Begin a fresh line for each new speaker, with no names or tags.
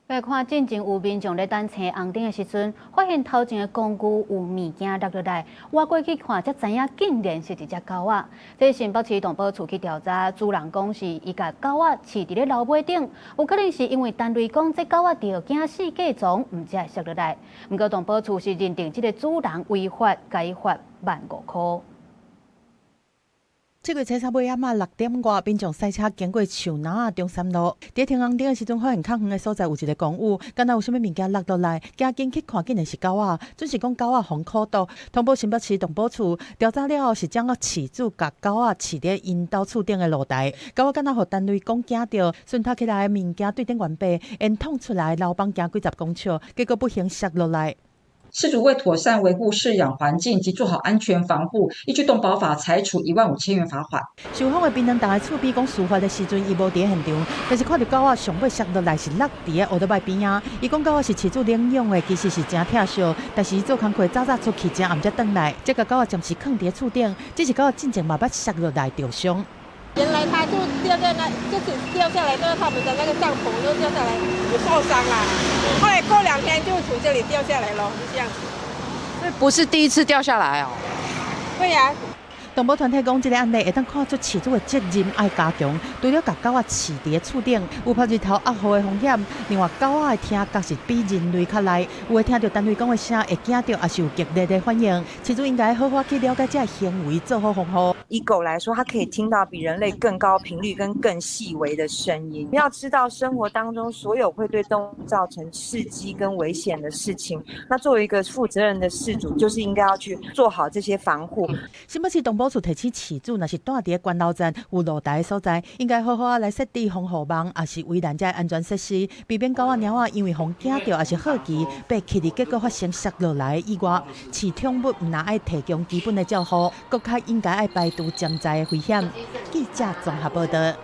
來看進前有民眾咧等青紅燈的時陣，發現頭前的工具有物件落落來，倚過去看才知影竟然是一隻狗仔。這新北市動保處去調查，主人講是伊共狗仔飼佇咧樓尾頂，有可能是因為陳雷講這狗仔著驚四界傱，毋才會摔落來。毋過動保處是認定這个主人違法，共伊罰15,000箍。
這個月初三尾暗仔6點外，民眾駛車經過樹林仔中山路，佇停紅燈的時陣，發現較遠的所在有一个公寓，敢若有啥物物件落落來，趕緊去看，竟然是狗仔，準是講狗仔予苦毒。通報新北市動保處調查了後，是將個飼主共狗仔飼佇𪜶兜厝頂的露台，狗仔敢若予陳雷公驚著，順頭起來的物件對頂懸白，煙筒出來，樓房行幾十公尺，結果不幸摔落來。
飼主未妥善維護飼養環境及做好安全防護，依據動保法裁處15,000元罰款。
受訪的檳榔東的厝邊講，事發的時陣伊無佇現場，但是看著狗仔上尾摔落來是落佇个烏多擺邊仔。伊講狗仔是飼主領養的，其實是誠疼惜，但是伊做工課早早出去，誠暗才轉來，這個狗仔暫時囥佇个厝頂，只是狗仔進前嘛捌摔落來著傷。
原來它就掉在那，就是掉下來，就是他們的那個帳篷就掉下來，有受傷啦。後來過2天就從這裡掉下來咯，就這樣子。
所以不是第一次掉下來哦。
對呀。
動保團體講，這个案例會當看出飼主的責任愛加強，除了共狗仔飼佇个厝頂，有曝日頭壓雨的風險。另外，狗仔的聽覺是比人類較利，有的聽著陳雷公的聲會驚著，抑是有激烈的反應。飼主應該好好去了解這个行為，做好防護。
以狗來說，它可以聽到比人類更高頻率跟更細微的聲音。要知道生活當中所有會對動物造成刺激跟危險的事情，那作為一個負責任的飼主，就是應該要去做好這些防護。
新北市動保處提醒飼主，若是蹛佇个關樓站有露台的所在，應該好好仔來設置防護網，抑是圍欄這安全設施，避免狗仔、貓仔因為予驚著，抑是好奇爬起來，結果發生摔落來的意外。飼寵物毋但愛提供基本的照護，閣較應該愛排除潛在的危險。記者綜合報道。